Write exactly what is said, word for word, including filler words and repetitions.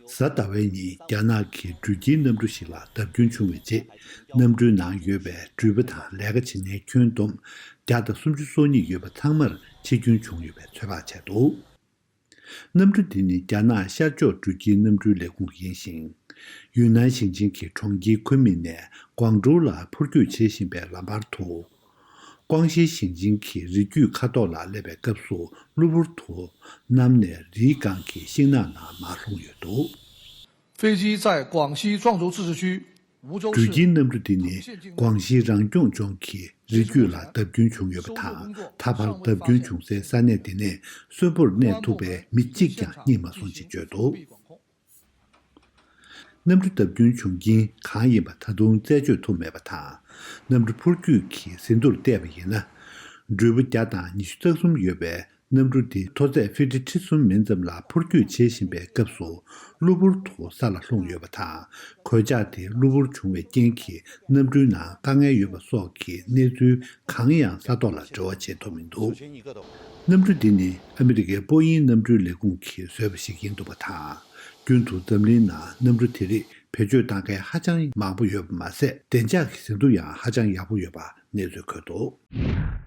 གཟའ་ཟླ་བའི་ཉིན་རྒྱ་ནག་གི་འགྲུལ་སྐྱེལ་གནམ་གྲུ་ཞིག་ལ་བརྡབ་སྐྱོན་བྱུང་བའི་རྗེས། གནམ་གྲུའི་ནང་ཡོད་པའི་འགྲུལ་པ་དང་ལས་ཀ་བྱེད་མཁན་ཁྱོན་བསྡོམས་བརྒྱ་དང་སུམ་ཅུ་སོ་གཉིས་ཡོད་པ་ཚང་མར་འཆི་སྐྱོན་བྱུང་ཡོད་པའི་ཚོད་དཔག་བྱས་འདུག་གནམ་གྲུ་འདི་ནི་རྒྱ་ནག་ཤར་ཕྱོགས་འགྲུལ་སྐྱེལ་གནམ་གྲུའི་ལས་ཁུངས་ཡིན་ཞིང་། ཡུན་ནན་ཞིང་ཆེན་གྱི་གྲོང་ཁྱེར་ཁུན་མིང་ནས་ཀོང་ཀྲོའུ་ལ་འཕུར་སྐྱོད་བྱེད་བཞིན་པའི་ལམ་བར་དུ། ཀོང་ཞི་ཞིང་ཆེན་གྱི་རི་རྒྱུད་ཁ་ཐོག་ལ་སླེབས་པའི་སྐབས་སུ་གློ་བུར་དུ་གནམ་ནས་རིའི་སྒང་གི་ཤིང་ནགས་ནང་མར་ལྷུང་ཡོད་འདུག 飞机在广西壮族自治区梧州 འགྲུལ་市 སྐྱེལ་གནམ་གྲུ་འདི་ནི་ཀོང་ཞི་རང་སྐྱོང་ལྗོངས་ཀྱི་རི་རྒྱུད་ལ་བརྡབ་སྐྱོན་བྱུང་ཡོད་པ་དང་། ད་བར་བརྡབ་སྐྱོན་བྱུང་སའི་ས་གནས་དེ་ནས་གསོན་པོར་གནས་ཐུབ་པའི་མི་གཅིག་ཀྱང་རྙེད་མ་སོང་ཞེས་བརྗོད་འདུག་གནམ་གྲུ་བརྡབ་སྐྱོན་བྱུང་རྐྱེན་གང་ཡིན་པ་ད་དུང་རྩད་གཅོད་ཐུབ་མེད་པ་དང་། གནམ་གྲུ་འཕུར་སྐྱོད་ཀྱི་ཟིན་ཐོར་བལྟས་པ་ཡིན་ན། འགྲུལ་པ་བརྒྱ་དང་ཉི་ཤུ་རྩ་གསུམ་ཡོད་པའི་གནམ་གྲུ་འདི་མཐོ་ཚད་ཧྥི་ཊི་ཁྲི་གསུམ་མིན་ཙམ་ལ་འཕུར་སྐྱོད་བྱེད་བཞིན་པའི་སྐབས་སུ། གློ་བུར་དུ་ས་ལ་ལྷུང་ཡོད་པ་དང་། གོད་ཆག་དེ་གློ་བུར་བྱུང་བའི་རྐྱེན་གྱིས་གནམ་གྲུའི་ནང་དཀའ་ངལ་ཡོད་པ་སོགས་ཀྱི་གནས་ཚུལ་གང་ཡང་ས་ཐོག་ལ་འབྲེལ་བ་བྱེད་ཐུབ་མི་འདུག་གནམ་གྲུ་འདི་ནི་ཨ་མི་རི་ཀའི་པོ་ཡིན་གནམ་གྲུའི་ལས་ཁུངས་ཀྱིས་བཟོས་པ་ཞིག་ཡིན་འདུག་པ་དང་། རྒྱུན་དུ་འཛམ་གླིང་ནང་གནམ་གྲུ་དེ་རིགས་བེད་སྤྱོད་གཏང་མཁན་ཧ་ཅང་མང་པོ་ཡོད་པ་མ་ཟད། བདེ་འཇགས་ཀྱི་ཟིན་ཐོ་ཡང་ཧ་ཅང་ཡག་པོ་ཡོད་པ་གནས་ཚུལ་འཁོད་འདུག